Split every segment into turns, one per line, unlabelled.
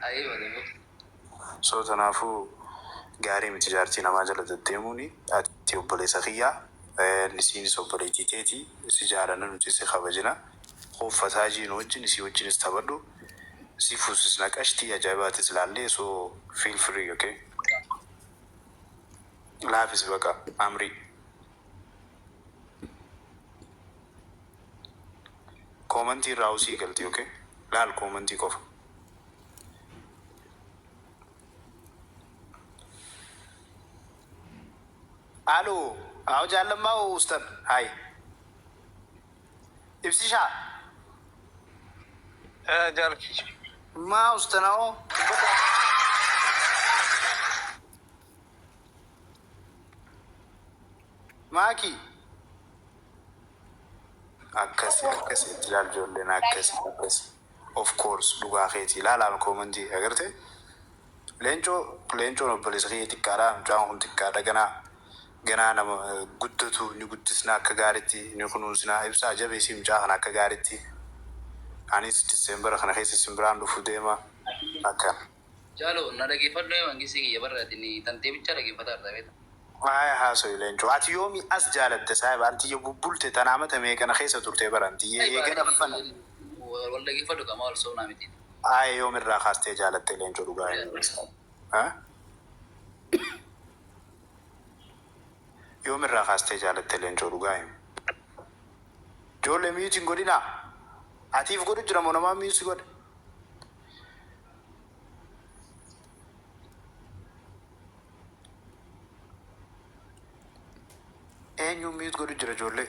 Ayii wadamoo.
So tanaafuu gaarii miti jaartii namaa jala deddeemuuni. Ati obboleessa kiyya, isiinis obboleettii teeti, si jaalanna nuti si kabajina. Uffataa jiinu wajjin isii wajjinis taphadhu. Si fuusisna qashtii ajaa'ibaatis laallee, so feel free, okay? Laafis baqa amrii. Koomantii irraa usii galti, okay? Laal koomantii qofa. Aloo, awo jaallammaa ustan hay. Ibsishaa.
Jaalki.
Maa ustan awoo? Dubbadhaa. Maaki. Akkasi akkasi itti ilaal ijoolleen, akkasi akkasi. Of course, dhugaa keetii ilaalaa koomantii agarte. Leencoo, leencoon obboleessa kiyya xiqqaadha. Mucaan kun xiqqaadha, ganaa ganaa nama guddatu ni guddisna, akka gaariitti ni kunuunsina. Ibsaa, jabeessii mucaa kana akka gaariitti. Anis December kana keessa simbiraan dhufu deema akka.
Jaalo, na dhageeffadhu ee mangisii kiyya barra ati tantee bichaa dhageeffataa jirta beekta.
Waa'ee haasoyi leencoo. Ati yoomi as jaalatte saahiba? Antiyya bubbulte tana amata meeqana keessa turte bara antiyya eegana fana.
Wal dhageeffadhu qamaa wal soomnaa miti.
Aye, yoomirraa kaastee jaalatte leencoo, dhugaa himi? Yoomirraa kaastee jaalatte leencoo, dhugaa himi? Ijoollee, mute hin godhinaa. Atiif godhu jira moo namaa mute si godhe? Eenyuun mute godhu jira ijoollee?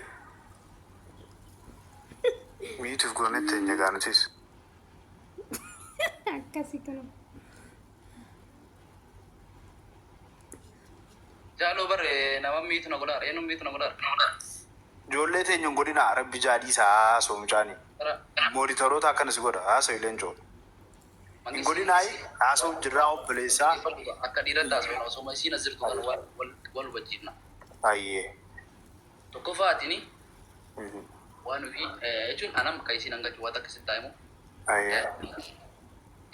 Mute goonetti eenyu gaa nutis.
Akkasi kun.
Jaaloo bar nama mute na godhaara. Eenyu mute na godhaara?
Ijoollee teenya hin godhinaa, rabbi jaadhii isaa haasoo mucaani. Mooditaroota akkana si godha haasa'i leencoo. Hin godhinaayi, haasa'u jirraa obboleessaa.
Akka dhiiratti haasofna, osoo isiin as jirtu kana wal hubachiifna.
Ayyee.
Tokkoffaa, atini waan ofii jechuun anam kan isiin hangachuu waan akka sitti himu.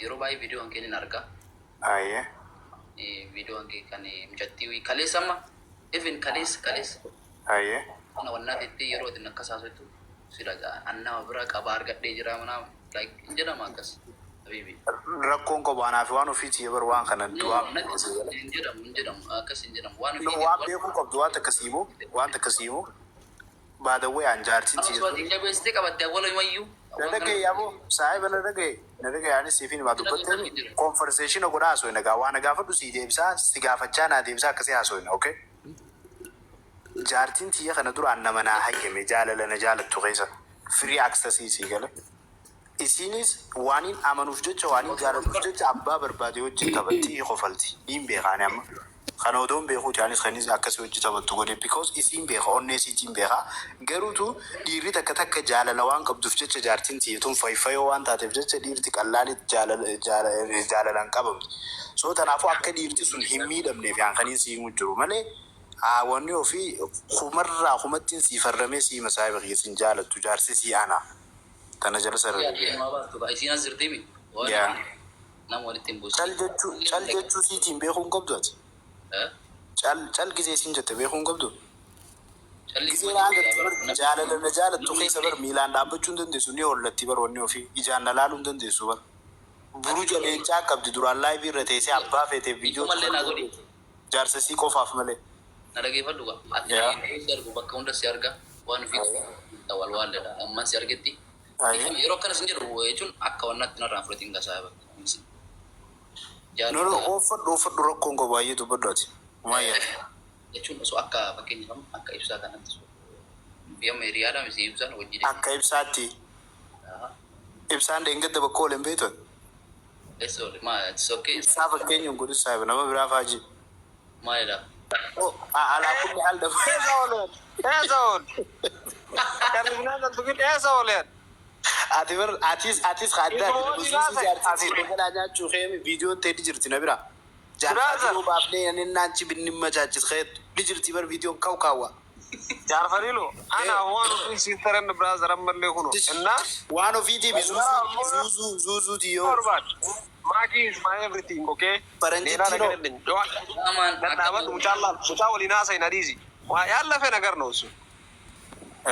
Yeroo baay'ee viidiyoo kan kennin arga. Viidiyoo kan kee kan mucattii kaleessa, amma even kaleessa kaleessa. Kana wannaa teettee yeroo atin akkas haasoftu sila an nama bira qabaa argadhee jira manaa, like hin jedhama akkas habibi.
Rakkoon qabu anaa fi waan ofiiti bar, waan kana du'aa.
Hin jedhamu, hin jedhamu, akkas hin jedhamu waan
No,
ofii.
waan beekuu qabdu waan takka siimu, waan takka siimu. By the way, an jaartiin
Osoo ati jabeessitee qabatte awwala himayyuu.
Na dhagaye aboo, saahiba, na dhagaye, na dhagaye. Anis siifin himaa dubbatteemi conversation godhaa haasofna gaa. Waa na gaafadhu sii deebisaa, si gaafachaa naa deebisaa, akkasii haasofna, okay? Jaartiin tiyya kana duraan nama naa hayyame jaalala na jaalattu keessa free access sii gale. Isiinis waaniin amanuuf jecha, waaniin jaalatuuf jecha abbaa barbaade wajjin taphatti, kofalti. Niin beeka ani amma. Kana odoon beekuuti anis kanis akkasii wajji taphattu godhe, because isiin beeka, onnee isiitiin beeka. Garuutu dhiirri takka takka jaalala waan qabduuf jecha, jaartiin tiyya tun fayyfayoo waan taateef jecha, dhiirti qallaalitti jaalalaan qabamti. So tanaafuu akka dhiirti sun hin miidhamneef yaan kaniin sii himu jiru malee, haa wanni ofii kumarraa kumattiin sii farramee sii hima, saahiba kiyya, sin jaalattu jaarsi sii ana. Tana jala sarara.
Isiin as jirti mi?
Yaa.
Nama walitti hin buusin.
Cal jechuu, cal jechuu siitiin beekuu hin qabdu ati. Cal cal gizee siin jette beekuu hin qabdu. Gizee na agartu bar, jaalala na jaalattu keessa bar miilaan dhaabbachuu hin dandeessu, ni hollatti bar, wanni ofii ijaan na laaluu hin dandeessu bar. Buruja leencaa qabdi, duraan live irra teessee abbaa feeteef viidiyoo
Mallee naa godhi.
Jaarsa sii qofaaf malee.
Na dhageeffadhu gaa. Ati
Yaa.
si argu bakka hunda si arga, waan ofii wal waalledha. Amman si argetti. Yeroo akkana sin jedhu jechuun akka wannaatti narraa fudhatiin gasaa.
No, ooffadhu, ooffadhu, rakkoon qabu, baay'ee dubbadhu ati. Maayyaa.
Jechuun osoo akka fakkeenyaaf akka ibsaa kanatti fi amma hiriyaadhaan misi ibsaan hojii deema.
Akka ibsaatti. Ibsaan dheengadda bakka oolen beektu ati.
Eessa oole? Maa, it's okay.
Ibsaa fakkeenya hin godhin saahiba, nama biraa faajii.
Maalidha?
Alaa kulli haal dafa.
Eessa ooleen? Eessa oole? Jarri tukin eessa ooleen?
Ati bar atis adda
Ifoo
ati
jiraate.
jaartii si godhaa nyaachuu keemi viidiyoon ta'e ni jirti na bira. Jaarsaa
Brother.
yoo baafnee ani naanchi binni machaachis keetu ni jirti bar viidiyoon kaw kaawwa.
Jaarfariilo, ana waan ofii sister and brother ammallee kuno. Inna
Waan ofiitiif zuuzuu zuuzuuti yoo.
Barbaad. Maaki is my everything, okay? ሌላ
Faranjittii
ነገር
noo.
የለኝም።
Amaan akka
ለዳበት ሙጫ ሙጫ ወሊና ሳይና ዲዚ ያለፈ ነገር ነው እሱ።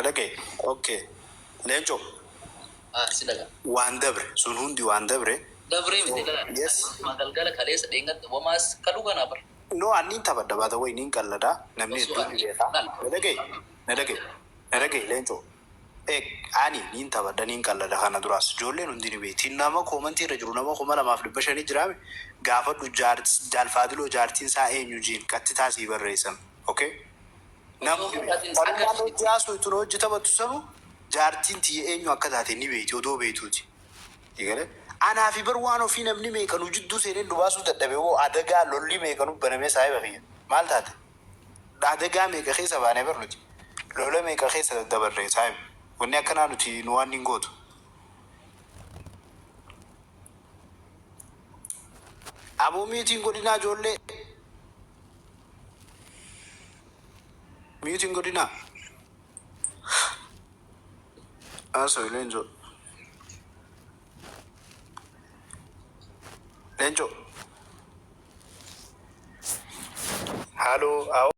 Dhagaye. Okay. Leencoo
si dhaga.
waan dabre sun hundi waan dabre.
Dabree miti dhala.
Yes.
Galgala kaleessa dheengadda wamaas kadhu kanaa bar.
No, anniin taphadha baata wayi niin qalladha. Namni
Osoo
hedduun ni
ani
beeka. Na dhagaye. Na dhagaye. Na dhagaye leencoo. Ani niin taphadha niin qalladha kana duraas. Ijoolleen hundi ni beekti. Nama koomantii irra jiru nama 2500 jiraame gaafadhu jaalfaadiloo jaartiin isaa eenyu jiin qattitaa sii barreessan. Okay? Namni
Osoo
beeka.
atiin
Warreen
akka
hojii haasoo ittiin hojii taphattu sanu jaartiin tiyya eenyu akka taate ni beekti odoo beektuuti. Eegale. Anaa fi bar waan ofii namni meeqanuu jidduu seenee nu baasuu dadhabe hoo adagaa lolli meeqanuu banamee saahiba kiyya. Maal taate? Adagaa meeqa keessa baanee bar nuti. Lola meeqa keessa daddabarre saahiba. Wanni akkanaa nuti nu waan hin gootu. Aboo miitiin godhinaa ijoollee. Miitiin godhinaa. Haasa'u leencoo. Leencoo. Haaloo.